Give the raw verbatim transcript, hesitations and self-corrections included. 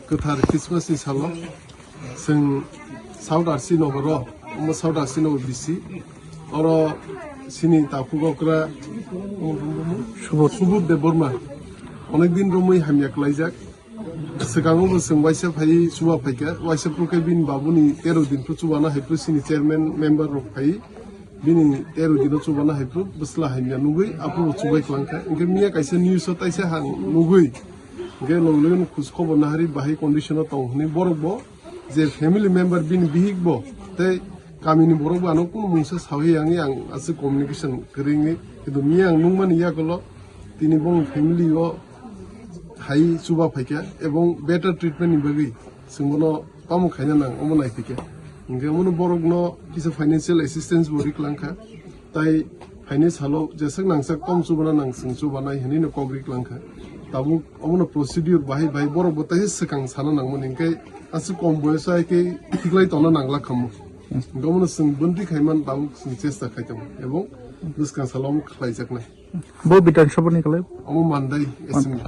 Kwthar Christmas ni salo chwng South R C nogoro, omo South R C nogo bisi. Oro sini takhuk okra Subodh Debbarma onek din romwi hamya klaijak. Swkango bo chwng waisa phai chuba phaikha, waisa phuru khe bini babuni tero din phuru chubana hai phuru sini chairman member rok phai bini tero dino chubana hai phuru bwsla hamya nugwi aphuru bo chubai klangkha. Hinkhe miya kaisa news o taisa hang nugwi, hinkhe logi logi no khus khobor nahari bahai condition o tong hwnwi borok bo je family member bini bihik bo tei kamini borok bo ano kunu mungsa sawi yang yang aswk communication kwrwi wngwi, kintu miya ang nukmani yagulo tini bong family o hai chuba phaikha ebong better treatment ni bagwi chwng bono tamo khaina nang omo naiphikha. Hinkhe omono borokno kisa financial assistance bo riklangkha. Tai phaini salo jeswk nangsak tom chubana nang chwng chubanai hinwi no kok riklangkha. Tabuk omono procedure bahai bahai borok bo taisa swkang sana nangmani hinkhe aswk kom boyoso hai khe thiklai tongna nangla khamu. Hinkhe omono chwng bwntwi khaiman tabuk chwng chesta khai tongo ebong bwskang salo omo khlaijaknai. Bo Bidhan Sabha ni kwlai? Omo Mandai assembly.